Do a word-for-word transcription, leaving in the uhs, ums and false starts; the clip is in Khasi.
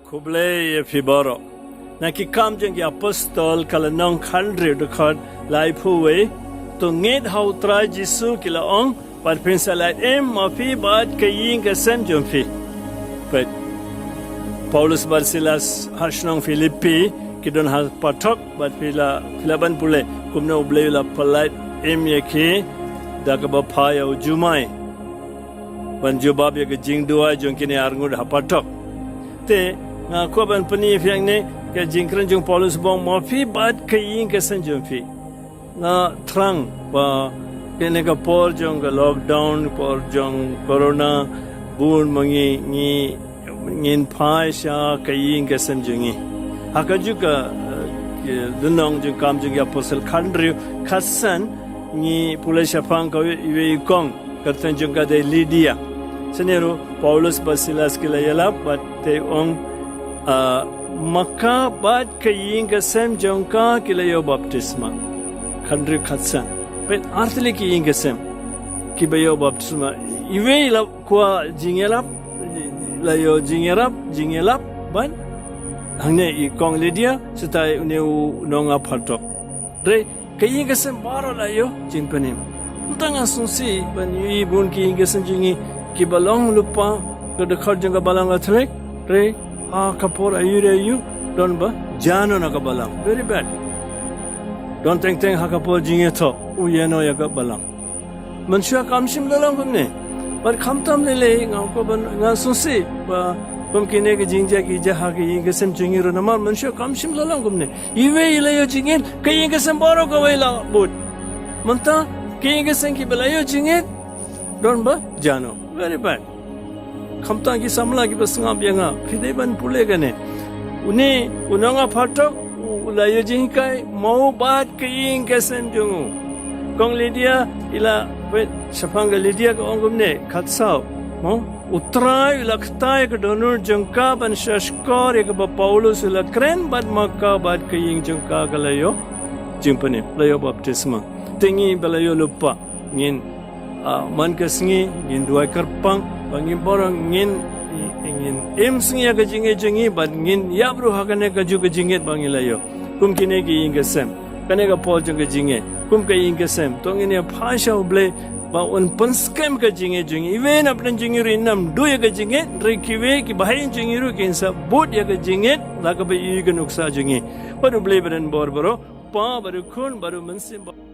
Khublei ïa phi baroh. Na Ki Kam jong ki Apostol ka lynnong khathynriew dkhot laiphew wei. To ngeit ha U Trai Jisu, ki la ong, bad phin sa lait im ma phi bad ka ïing ka sem jong phi. Peit, Paulus bad Silas ha shnong Philippi ki don ha phatok, bad phi la, phi la ban pule kumno U Blei u la pyllait im ïa ki da kaba phah ïa u jumai ban jubab ïa ka jingduwai jong kine arngut ha phatok. Te nga kwah ban pyni ïa phi hangne, ka jingkren jong Paulus ba ong ma phi bad ka ïing ka sem jong phi. Nga thrang ba kane ka por jong ka lockdown, por jong corona, bun ma ngi, ngi, ngin phai sha ka ïing ka sem jong ngi. Ha kajuh ka, eh, lynnong jong Ki Kam jong ki Apostol khathynriew, khatsan, ngi pule shaphang kawei, iwei i kong, ka kyrteng jong ka dei Lydia. Shane ruh Paulus bad Silas ki la ïalap bad te ong, ah, ma ka bad ka ïing ka sem jong ka ki la ïoh baptisma. Khathynriew khatsan. Peit, artylli ki ïing ki sem kiba ïoh baptisma. Iwei i la kwah jingïalap, la ïoh jingïarap, jingïalap, bad hangne i kong Lydia, shatai une u nongap phatok. Hynrei ka ïing ka sem baroh la ïoh jingpynim. Mynta nga sngewsih ban ïohi bun ki ïing ki sem jong ngi kiba long lypa, ka dkhot jong ka Balang Katholik, hynrei ha ka por aïu re aïu don ba jia noh na ka balang. Very bad. Don teng teng ha ka por jingïathoh u ïeh noh ïa ka balang. Mynshuwa kam shym la long kumne. Bad khamtam lei lei, nga kwah ban, nga sngewsih ba kum kine ki jingjia ki jia ha ki ïing ki sem jong ngi ruh, namar mynshuwa kam shym la long kumne. Iwei i la ïoh jingngeit, ka ïing ka sem baroh kawei la bud. Mynta ki ïing ki sem kiba la ïoh jingngeit don ba jia noh. Very bad. Khamtam ki samla kiba sngap ïa nga, phi dei ban pule kane. Une u nongap phatok u la ïoh jinghikai ma u bad ka ïing ka sem jong u. Kong Lydia i la, peit, shaphang ka Lydia ka ong kumne, khatsaw. Mo, U Trai u la ktai ïa ka dohnud jong ka ban shahshkor ïa kaba Paulus u la kren, bad ma ka bad ka ïing jong ka ka la ïoh jingpynim, la ïoh baptisma. Te ngi ba la ïoh lypa, ngin, ah, man ka sngi ngin duwai kyrpang ba ngi baroh ngin, ngin im sngi ïa ka jingngeit jong ngi, bad ngin ïap ruh ha kane kajuh ka jingngeit ba ngi la ïoh. Kum kine ki ïing ki sem, kane ka por jong ka jingngeit, kum ka ïing ki sem, to ngin ïa phai sha U Blei ba un pynskhem ka jingngeit jong ngi. Iwei na pdeng jong ngi ruh ngin ym duh ïa ka jingngeit, hynrei kiwei kiba ha ïing jong ngi ruh kin sa bud ïa ka jingngeit la kaba ïohi ka nuksa jong ngi. Bad U Blei ba don bor baroh, Pa, bad U Khun, bad U Mynsiem Ba-